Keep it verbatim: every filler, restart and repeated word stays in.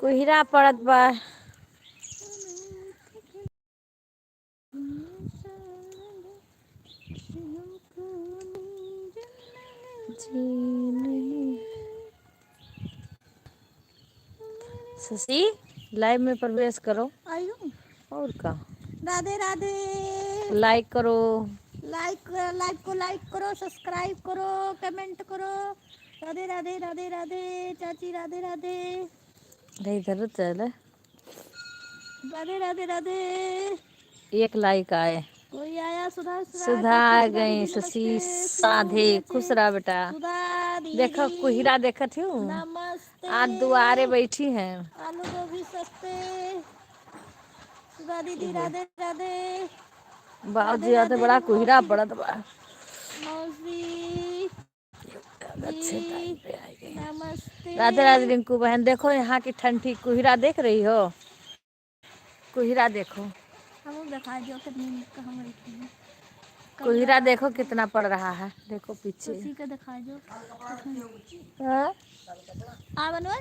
कुहिरा पड़त बा। शशि, live में प्रवेश करो। आयु। और का? राधे राधे। Like करो। Like, live को like करो, subscribe करो, comment करो। राधे राधे, राधे राधे, चाची राधे राधे। नहीं, इधर चले। राधे राधे राधे। एक like आए। कोई आया? सुधा, सुधा, सुधा आ गई। शशि साधे, खुश रहा बेटा। सुधा दीदी। देखो, कुहिरा देखत हूँ। नमस्ते। आज दुआरे बैठी हैं। आलू गोभी सस्ते। सुधा दीदी, राधे राधे। बाबूजी, आज तो बड़ा कुहिरा पड़त बा। मौसी। अच्छे time पे आ गए। नमस्ते। राधे राधे रिंकू बहन, देखो यहाँ की ठंडी कुहिरा देख रही हो? कुहिरा देखो। हमहू देखा दियो कितनी नीक हम बैठी हैं। कुहिरा देखो कितना पड़ रहा है, देखो पीछे। उसी का देखा दियो। हाँ? आ बनवाल?